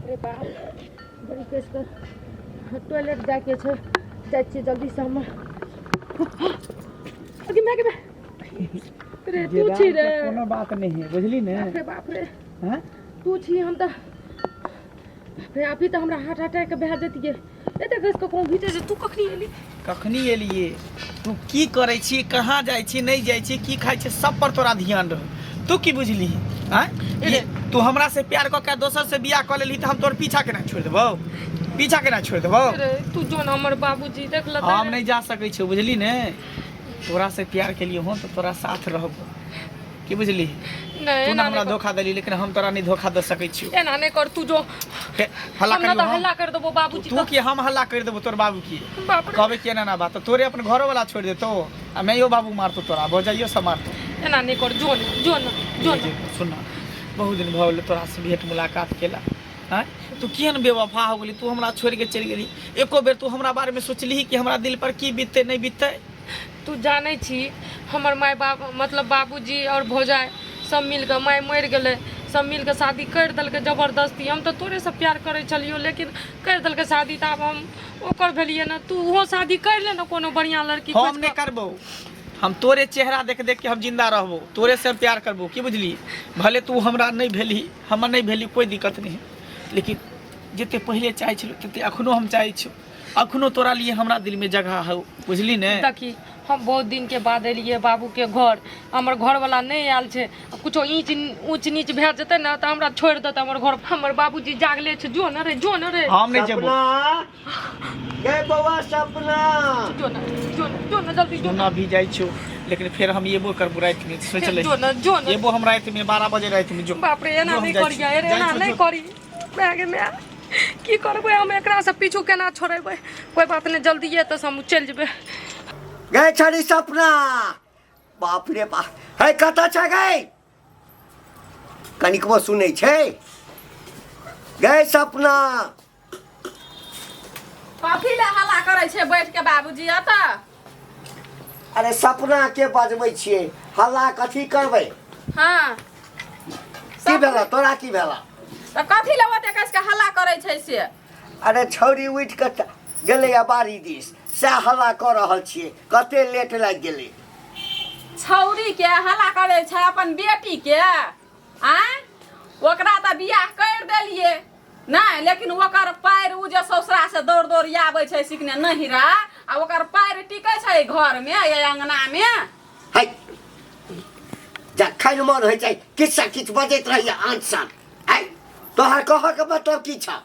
बाप रे बाप, बड़ी केस कर टॉयलेट जाके छै, जाइ छियै जल्दीसँ हम। अगे माय गे माय रे, तू छी रे? कोनो बात नहीं है, बुझली ने? बाप रे बाप रे। हैं? तू छी? हम तऽ बाप रे, अभी तऽ हमरा हार्ट अटैक भए जतियै। एते घसि कऽ कहूँ घीचै छै। तू कखनी एली? कखनी एलिए? तू की करै छी, कहाँ जाइ छी, नहि जाइ छी, की खाइ छी, सब पर तोरा ध्यान रह। तू की बुझली आँय? अरे। तू हमरा से प्यार कऽ के दोसर से बियाह कऽ लेलही तऽ हम तोर पीछा केना छोड़ि देबौ? पीछा केना छोड़ि देबौ? अरे तू जो न, हमर बाबूजी देख लेतै। हम नहि जा सकै छियौ, बुझली ने? तोरा से प्यार केलियै हँ तऽ तोरा साथ रहबो, की बुझली? नहीं। तू एना ना हमरा नहीं कर। धोखा देली, लेकिन हम तोरा नहीं धोखा दे सकै छियौ। एना नहीं कर, तू जो। हे, हल्ला हम ना करियौ तऽ हम। हल्ला कर देबो बाबूजी। तू की हम हल्ला कर देबो तोर बाबू की। बाप रे। कहबे कि एना ना बात, तऽ तोरे अपन घरो वाला छोड़ि देतो आ मैयो बाबू मारतो तोरा, भौजाइयो सब मारतो। एना नहीं कर, जो न, जो न, जो न। सुन ना, बहुत दिन भऽ गेल तोरा से भेंट मुलाकात केला। आँय, तू केहन बेवफा हो गेली? तू हमरा छोड़ि के चलि गेली। एको बेर तू हमरा बारे में सोचलिही कि हमरा दिल पर की बीतते, नहीं बीतते? तू जानै छी, हमर माय बाप, मतलब बाबूजी आओर भौजाइ सब मिलके, माय मरि गेलै, सब मिलके शादी करि देलकै जबरदस्ती। हम तऽ तोरेसँ प्यार करै छलियौ, लेकिन करि देलकै शादी, तऽ आब हम ओकर भेलियै ने। तू ओहो शादी करि ले ने कोनो बढ़िआँ लड़की हम खोजि नहि कऽ। करबौ। हम तोरे चेहरा देख देख के हम जिंदा रहबो, तोरे से हम प्यार करबो, की बुझली? भले तू हमरा नहि भेलही, हमर नहि भेलही, कोई दिक्कत नहीं, लेकिन जते पहिले चाहै छलौ तते अखनो हम चाहै छियौ। अखनो तोरा लिए हमरा दिल में जगह हौ, बुझली ने? देखी, हम बहुत दिन के बाद एलियै बाबू के घर, हमर घरवाला नहि आयल छै। कुछो ईच ऊँच नीच भए जेतै ने तऽ हमरा छोड़ि देतै हमर घर। हमर बाबूजी जागले छै। जो ने रे, जो ने रे। हम नहि जेबो। सपना गे बौआ, सपना। जो ने, जो ने, जो ने, जल्दी जो। ना भी जाइ छियौ, लेकिन फेर हम एबो करबो राति में, सोच ले। जो ने, जो ने। एबो हम राति में, 12 बजे राति में, जो। बाप रे, एना जो, हम नहि जाइ करिया छी। रे, जाइ एना छियौ, नहि जो। करी। माय गे माय, की करबै हम? एकरासँ पीछू केना छोड़ेबै? कोइ बात नहि, जल्दिए तऽ हम चलि जेबै। गे छड़ी सपना, बाप रे बाप, हे कतऽ छै गे? कनिकबो सुनै छै? गे सपना। कथी लए हल्ला करै छै बैठ के बाबूजी एतऽ? अरे सपना के बजबै छियै, हल्ला कथी करबै? हाँ। की भेला तोरा, की भेला? तऽ कथी लए ओते कस के हल्ला करै छै से? अरे छौरी उठि कऽ गेलैया बाड़ी दिस, सएह हल्ला कऽ रहल छियै, कते लेट लागि गेलै। छौरी के हल्ला करै छै अपन बेटी के? आँय, ओकरा तऽ बियाह करि देलियै नहि, लेकिन ओकर पैर ओ जे ससुरा से दौड़ दौड़ आबै छै सिकने नहिरा, आ ओकर पैर टिकै छै घरमे या अङ्गनामे? है, जखन मन होइ छै किछु किछु बजैत रहैया आन सान। है, तोहर कहऽके मतलब की छह?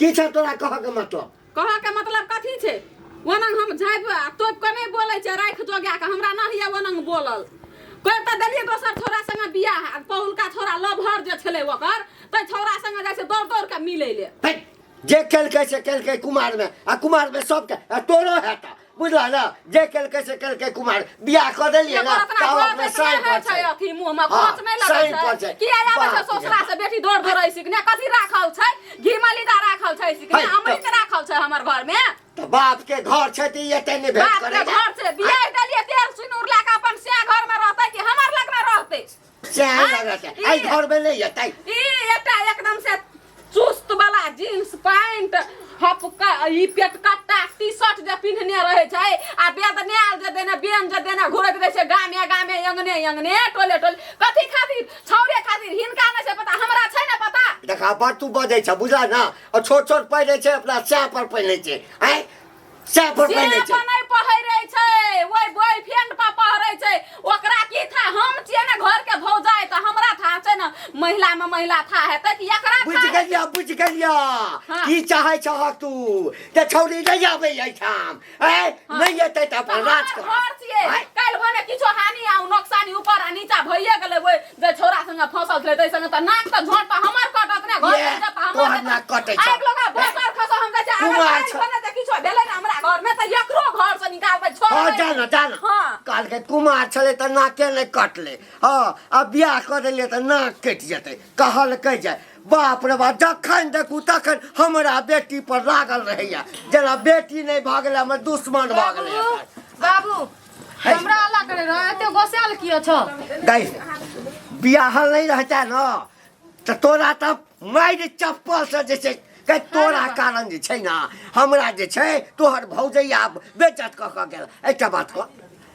की छह तोरा कहऽके मतलब? कहऽ के मतलब कथी छै? ओनंग हम झाँपि आ तोपि कऽ नहि बोलै छै, राखि जोगा कऽ। हमरा नहि होइए ओनंग बोलल। करि तऽ देलियै दोसर छौड़ा संगे बियाह, आ पहिलुका छौड़ा लभर जे छलै ओकर, ताहि छौड़ा संगे जाइ छै दौड़ दौड़ कऽ मिलै ले। है, जे केलकै से केलकै कुमारमे, आ कुमारमे सबके आ तोरो हेतऽ, बुझला ने? जे केलकै से केलकै कुमार, बियाह कऽ देलियै ने एकर तऽ अपना आब गोच अपना नहि साइन होइ पर छै छै। अथी मुँहमे हाँ, गोच नहि लगै साइन पर छै? छै। किया आबै छै बाप रे। ससुरा से बेटी दौड़ दौड़ सिकने? कथी राखल छै? घी मलिदा राखल छै सिकने? है, अमृत राखल छै हमर घरमे? तऽ बाप के घर छै तऽ ई एते नहि भेंट बाप के करै घर छै। बियाह देलियै तेल सिनूर लए कऽ, अपन से घरमे रहतै कि हमर लगमे रहतै? सएह आँय, लगत छै। ई- एहि घरमे नहि एतै। ई एकटा एकदम से चुस्त वाला जींस पैंट हपका ई पेट कट्टा टी शर्ट जे पिन्हने रहे छै, आ बेदनायल जे देने बेन जे देने घुरैत रहे छै गामे गामे, अंगने अंगने, टोले टोले, कथी खातिर? छौरे खातिर। हिनका नहि छै पता, हमरा छै ने पता। देखा, बड़ तू बजै छ, बुझला ने? और छोट छोट पहिरै छै, अपना सएह पर पहिरै छै। आँय, सएह पर से पहिरै छै। पर नहि पहिरै छै, ओहि बॉयफ्रेंड पर पहिरै छै। ओकरा की था? हम छियै ने घर के भौजाइ, तऽ हमरा था छै ने? महिला में महिला था हेतै कि एकरा बुझि था? गेलिया, बुझि गेलिया। हाँ। की चाहै छहक तू? जे छौरी नहि आबै एहिठाम? आँय, नहि एतै तऽ अपन राज हमर कर। घर छियै। आँय? काल्हि भने किछो हानि आ नोकसानी ऊपर आ नीचा भइए गेलै ओहि जे छौड़ा संगे फंसल छलै ताहि संगे, तऽ नाक तऽ झोंट तऽ हमर कटत ने? घर ये, के इज्जत तऽ हमर तोहर जेतै। नाक कटै छौ। आगि लगा बसर खसो, हम जाइ छियै। अगर कुमार काल्हि छौ। भने जे किछो भेलै ने हमरा घरमे, तऽ एकरो घर से निकालबै, छोड़बै हाँ नहि। जाना जाना। हाँ। कहलकै कुमार छलै तऽ नाके नहि कटलै। हाँ, आ बियाह कऽ देलियै तऽ नाक कटि जेतै कहलकै। जे बाप रे बाप, जखन देखू तखन हमरा बेटी पर लागल रहैया, जेना बेटी नहि भऽ गेलै हमर, दुश्मन भऽ गेलै एकर। बाबू, हमरा हल्ला करे रह, एते गोसायल किया छ? गई, बियाहल नहि रहता ने तऽ तोरा तऽ मारि चप्पल से जे छै के तोरा कारण जे छै ने हमरा जे छै तोहर भौजैया बेज्जत कऽ कऽ गेल। एकटा बात कह।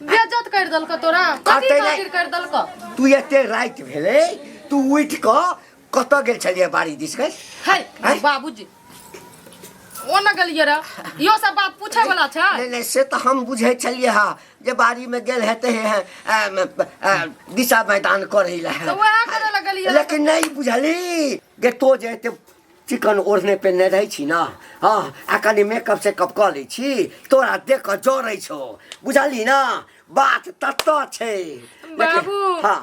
बेज्जत कर देलक तोरा? कथी करतै नहि। खातिर कर देलक? तू एते राति भेलै, तू उठि कऽ कतऽ गेल छलियै बाड़ी दिस गै? है आँय? बाबूजी, ओ न गेलियै रह, इहो सब बात पूछे वाला छै? नहि नहि, से तऽ हम बुझै छलियै हँ जे बाड़ीमे गेल हेतै हैं दिशा मैदान करै लए। तऽ वएह करै लए गेलियै। लेकिन नहि बुझली गे, तो जे एते चिकन ओढ़ने पेन्हने रहै छी ने, हँ, आ कनि मेकअप सेकअप कऽ लै छी, तोरा देख कऽ जरै छौ, बुझली ने? बात ततऽ छै बाबू। हँ।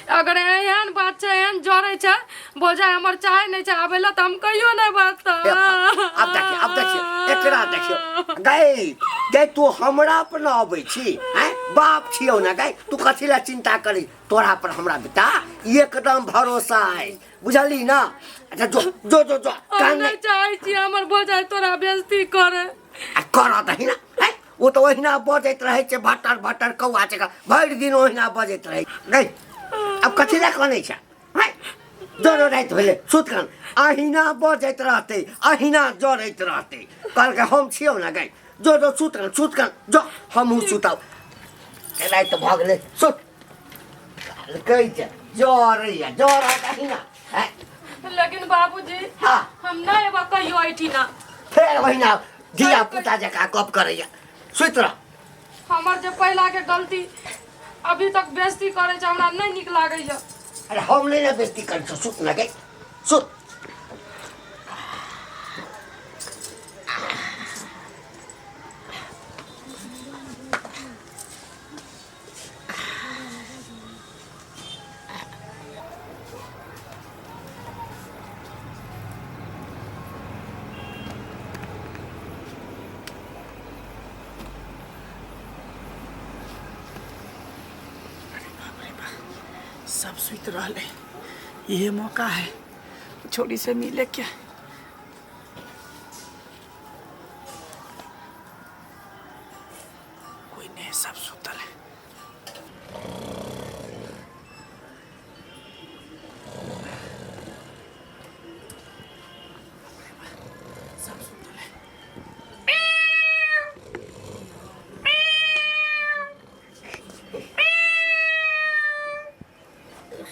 अगर एहन बात छै, एहन जरै छै, भौजाइ हमर चाहे नहि छै आबै लए, तऽ हम कहियो नहि बात। आब देखियौ, आब देखियौ, एकरा देखियौ गै। गै, तू हमरा पर न अबै छी? आँय, बाप छियौ ने गै, तू कथी लए चिन्ता करी? तोरा पर हमरा बेटा एकदम भरोसा है, बुझली ना? अच्छा जो जो जो जो। हम कान नहि चाहै छी हमर भौजाइ तोरा बेइज्जती करे। आ करऽ दही ना। आँय, ओ तऽ ओहिना बजैत रहै छै भटर भटर कौआ जकाँ, भरि दिन ओहिना बजैत रहै गै। आब कथी लए कनै छै? आँय, जरो राति भेलै, सुत कन। अहिना बजैत रहतै, अहिना जरैत रहतै। कहलकै हम छियौ ने गै। जो जो, सुत कन, सुत कन जो, हमहूँ सुतब, राति भऽ गेलै, सुत। कहलकै जे जरैया, जरत अहिना। आँय? लेकिन बाबूजी, हँ। हम नहि एबऽ कहियो एहिठिना। फेर ओहिना धिया पुता जकाँ गप करैया, सुति रह। हमर जे पहिला के गलती अभी तक बेइज्जती करै छै, हमरा नहि नीक लागैया। अरे हम नहि ने बेइज्जती करै छौ, सुत ने गै, सुत। सब सुति रहले, इहे मौका है छोरी से मिले के। कोई नहीं, सब सुतल है। सब सुतल है।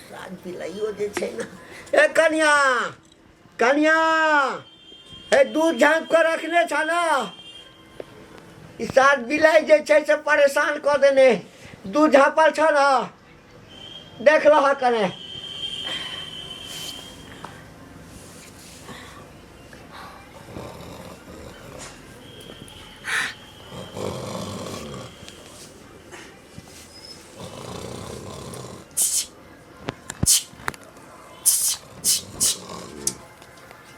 साग पिलाइयो जे छै ने। ए कनिया, कनिया, हे दूध झाँपि कऽ रखने छ ने? ई साग बिलाइ जे छै से परेशान कऽ देने। दूध झाँपल छ ने? देख लह कने।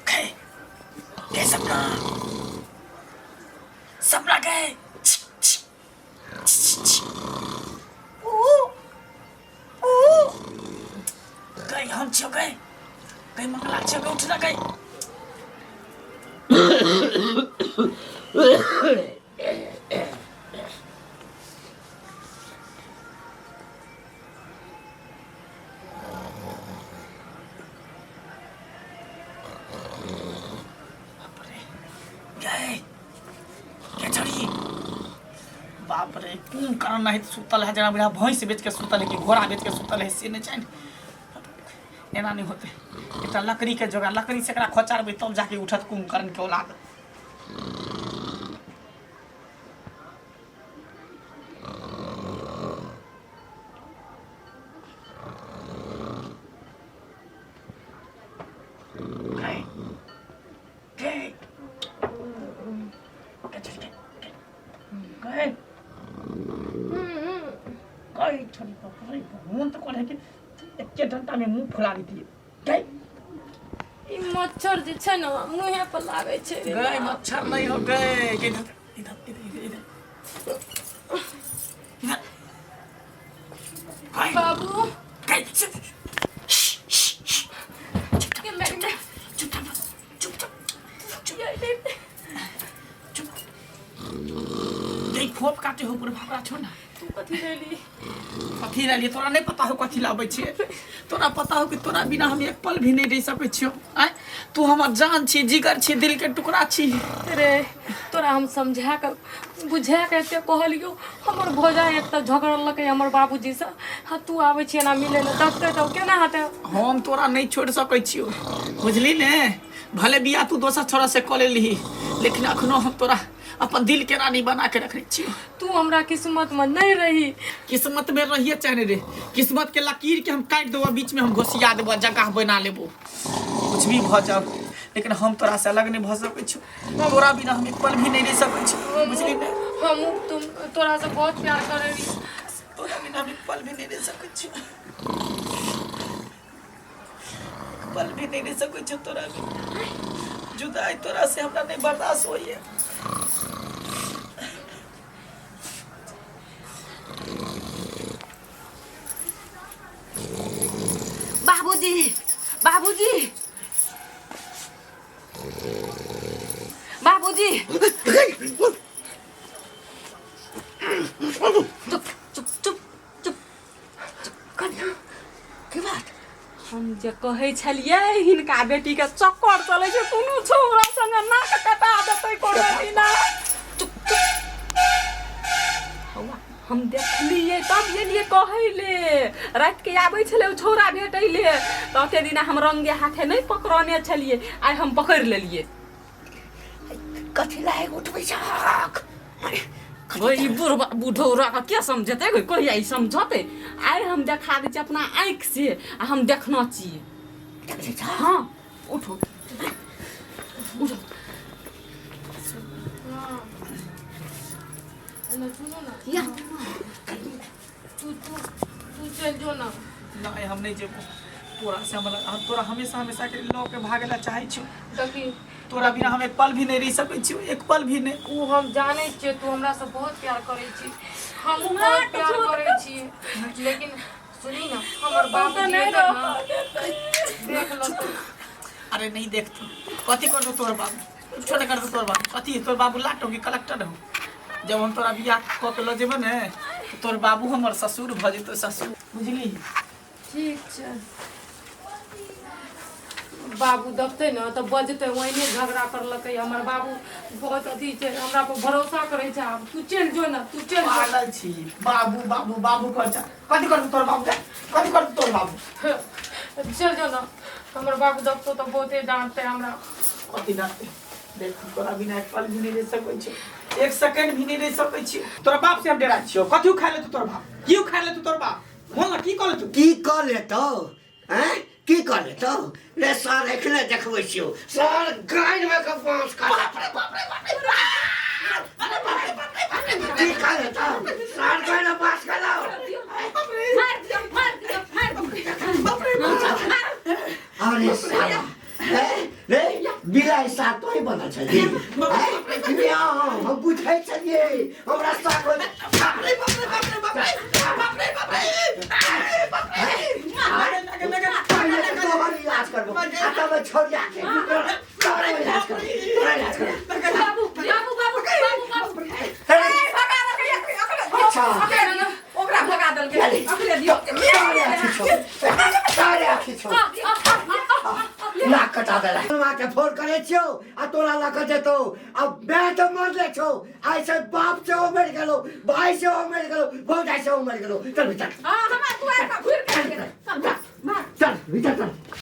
गए गए सपना, सपना गए। गए, हम छियो गए, गए मंगला छियो गए, उठ ना गए। बाप रे, गए के छड़ी, बाप रे, कोन कारण नहीं सुतल है? जेना बुझा भैंस बेच के सुतल है कि घोड़ा बेच के सुतल है, से नहीं जानि। एना नहीं होते, एकटा लकड़ी के जोगाड़, लकड़ी से एकरा खोचारबै तब जाके उठत कुंभकर्ण के औलाद। गए गए गए छड़ी, गए गए गए छड़ी, बाप रे, मोन तऽ करे कि एके डंटा में मुंह फुला दितियै। गए। ई मच्छर जे छै ने, मुँहे पर लागै छै रे। गए। बाप। मच्छर नहीं हो गए। इधर इधर इधर इधर इधर इधर गए। बाबू। गए, के मैं चुपचाप चुपचाप चुप। गई, फोप काटे हो पूरे भावरा छो ना। तू कथी लेली? कथी लेलियै तोरा नहि पता हो? कथी लाबै छियै? तोरा पता हो कि तोरा बिना हम एक पल भी नहीं रह सकै छियो। आय तू हमर जान छी, जिगर छी, दिल के टुकड़ा छी। रे तोरा हम समझा के बुझा के एते कहलियो, हमर भौजाई एक तऽ झगड़लकै हमर बाबूजी से, आ तू आबै छी एना मिलै लए, देखतै तऽ केना हेतै? हम तोरा नहीं छोड़ सकै छियो, बुझली ने? भले बियाह तू दोसर छोरा से कऽ लेलही, लेकिन अखनो हम तोरा अपन दिल के रानी बना के रखने छियो। तू हमरा किस्मत में नहीं रही। किस्मत में रहिए चाहे नहीं रे, किस्मत के लकीर के हम काटि देबो, बीच में हम घोसिया देबो, जगह बना लेबो, कुछ भी भऽ जाओ, लेकिन हम तोरा से अलग नहीं भऽ सकै छियो। तोरा बिना हम एक पल भी नहीं रह सकै छियो, बुझली ने? हम तुम तोरा से बहुत प्यार करे रही। तोरा बिना हम एक पल भी नहीं रह सकै छियो, एक पल भी नहीं रह सकै छियो तोरा बिना। जुदाई तोरा से हमरा नहीं बर्दाश्त होइए। बाबूजी, बाबूजी, बाबूजी, चुप चुप चुप चुप। कन्या, की बात? हम जे कहै छलियै हिनका बेटी के चक्कर चलै छै, कोनो छौड़ा संगे नाक कटा देतै कोनो दिना। चुप चुप। हौआ, हम देखलियै तब गेलियै कहै ले। राति के आबै छलै ओ छौड़ा भेटै ले, तऽ ओते दिना हम रंगे हाथे नहि पकड़ने छलियै, आइ हम पकड़ि लेलियै। कथी लायक उठबै छहक? गई बुढ़बा बुढ़ौरा के के समझेतै गई? कहिया ई समझतै? आइ हम देखा दै छी अपना आँखि से, आ हम देखना छियै। देखै छह? हाँ, उठो उठो। एने सुनो ना। या। तू तू तू चल जो ना। नहीं, हम नहीं जेबो तोरा से। हम तोरा हमेशा हमेशा के लऽ के भागे ला चाहै छियो। देखी, तोरा बिना हम एक पल भी नहीं रह सकै छियो, एक पल भी नहीं। उ हम जानै छियै, तू हमरा से बहुत प्यार करै छी, हमहूँ बहुत प्यार करै छी, लेकिन सुनी ना, हमर बाबूजी नहीं एतै ना, देख लतौ। अरे नहीं देखतो, कथी करतो तोर बाबू? कुछो नहीं करतो तोर बाबू। कथी तोर बाबू लाट हो कि कलेक्टर हो? जब हम तोरा बियाह कऽ के लऽ जेबो ने, तऽ तोर बाबू हमर ससुर भऽ जेतो, ससुर, बुझली? ठीक छै। बाबू देखतै ने तऽ बजतै, ओहिने झगड़ा करलकै। हमर बाबू बहुत अथी छै, हमरा पर भरोसा करै छै। आब तू चलि जो ने, तू चलि जो। पागल छी, बाबू बाबू बाबू कर जा। कथी करतो तोर बाबू? कथी करतो तोर बाबू? चलि जो ने, हमर बाबू देखतौ तऽ बहुते डाँटतै हमरा। कथी डाँटतै? देख, तोरा बिना एक पल भी नहीं रह सकै छी, एक सेकंड भी नहीं रह सकै छी। तोरा बाप से हम डरा छियो। कथी उखाड़ लेतौ तोर बाप? की उखाड़ लेतौ तोर बाप? बोल ना, की कह लेतौ? की कऽ लेतौ? हैं, की कऽ लेतौ रे? सर, एखने देखबै छियौ सर, गाइन में के बांस काट। बाप रे बाप रे बाप रे, अरे बाप रे बाप रे बाप रे। की कऽ लेतौ सर? गाइन में बांस काटौ। मार दियौ, मार दियौ, मार दियौ। बाप रे बाप। अरे साला, हैं रे बिलाइ साथ तोही बनल छली? हैं, हम बुझै छलियै, हमरा साथ। बाप रे बाप रे बाप रे बाप रे बाप रे बाप रे अरे बाप रे। लगे लगे। पहिले तऽ तोहर इलाज करबो आ तब छोड़िया के तोहर इलाज करबो, तोहर इलाज करबो। बाबू बाबू बाबू बाबू बाबू, अरे, ए, भगा देलकै, अकरे। अच्छा। अकरे दियौ, ओकरा भगा देलकै, अकरे दियौ। तोहरे आँखि छौ, तोहरे आँखि छौ, नाक कटा देला। माँ के फोन करे छियौ आ तोरा लऽ कऽ जेतौ। आ माय तऽ मरले छौ, आइ से बाप सेहो मरि गेलौ, भाय सेहो मरि गेलौ, भौजाइ सेहो मरि गेलौ। चल भीतर। हाँ, हमरा दुआर पर घुरि के आबि गेलै। चल, भाग, भाग। चल भीतर चल।